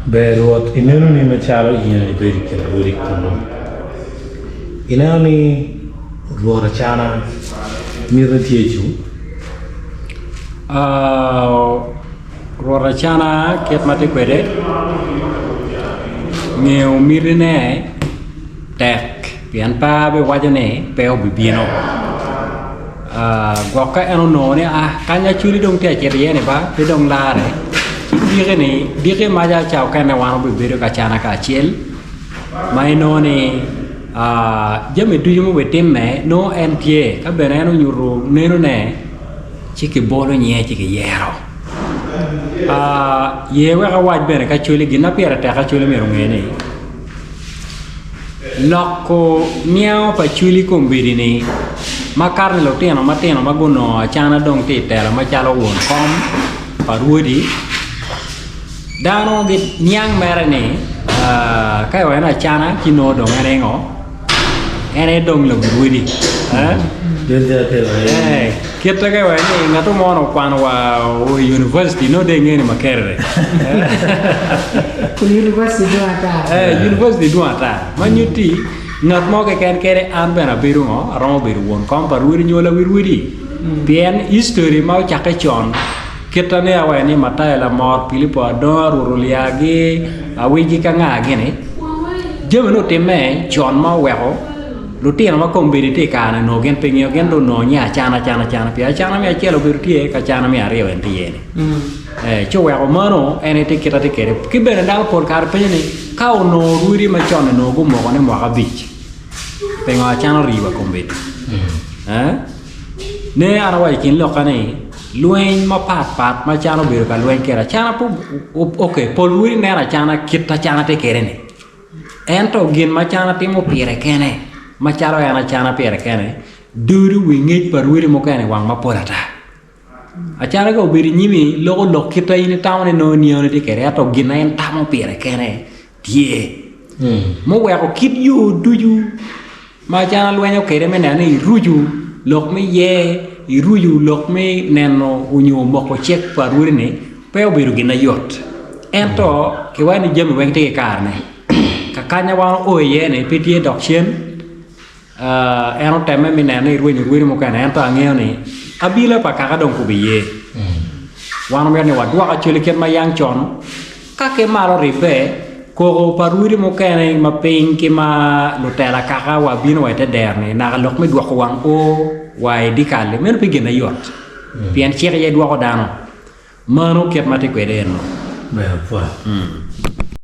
Ber Rwot, ineno ni macalo in ibedo i kin rwodi kunnu, ineno ni Rwot Acana miti tye i cung? Rwot Acana kit ma tye kwede ngeyo mitine tek pien pe abiwaco ni pe obibino gwok ka en onongo ni kany Acholi dong tye ka cito iye ni ba pe dong larre ci diki ni diki maca ca okene wan wabibedo ka cana kacel ma inongo ni jami ducu ma obitimme nongo en tye ka bene en onyuto nenone ci kibolo nyinge ci kiyero. Ye wek awac bene ki Acholi gin ma pire tek Acholi myero onge ni loko niango pa Acholi kombeddi ni makato ni lutino matino ma gunongo acana dong tye i telo macalo won kom pa rwodi dano giniang mere ni ka iwaco ni acana ci nongo dong en aye ngo En aye dong lawi rwodi. Kite ka iwaco ni ngat mo onongo okwano wa i university nongo dong ingeyo ni Makerere. University dwong ata. University dwong ata. Ma nyutti ngat mo keken kede an bene abedo ngo aromo bedo won kom pa rwodi nyo lawi rwodi. Pien history ma ocakke con kit ane awaco ni Matayo Lamot, Pilipo Adonga, Rwot Olyagi, Awigi ka nga gini, Jami-ni otimme con ma oweko lutino ma kombeddi tye i kare-ni onongo gin pe ngeyo, gin dong onongo nge acana acana acana pien acana me acel obedo tye ki acana me aryo en tye iye-ni. Ee, ci oweko meno en aye tye kit atye kwede. Ki bene dano pol kare penyo ni, ka onongo rwodi macon onongo gumoko ni mwaka abic, pingo acana orii wa kombeddi? Ee, ne an awaco i kin lokka ni, Lweny mapat pat ma cano obedo ka lweny kwede acana pe ok pol wodi neno acana kit acana tye kwede ni ento gin ma cana timo pire kene macalo en acana pire kene dudo wi ngec pa rwodi mukene wang mapol ata acana ka obedo inyimi loko lok kit ma in itamo ni nongo niyone tye kwede ento gin ma en tamo pire kene tye muweko kit yo ducu Ma acana lwenyo kwede me neno ni irucu lok me yer, irucu lok me neno onyo moko cik pa rwodi ni pe obedo gin ayot. Ento kiwaco ni jami weng tye ki karene. Kakanya wan oo iye ni pe tye dok cen, en oteme me neno ni erwenyo rwodi mukene ento angeyo ni abila pa kaka dong pe obiye. Wan omito ni wadwok Acholi kit ma yang con. Ka ki malo ribbe, koko pa rwodi mukene ma piny ki ma lutela kaka wa bino wa i te dero-ni naka lok me dwoko wang o wa i dyekal-li, meno pe gin ayot, pien cik aye dwoko dano. Mano kit ma tye kwede eno. Ber apwoyo.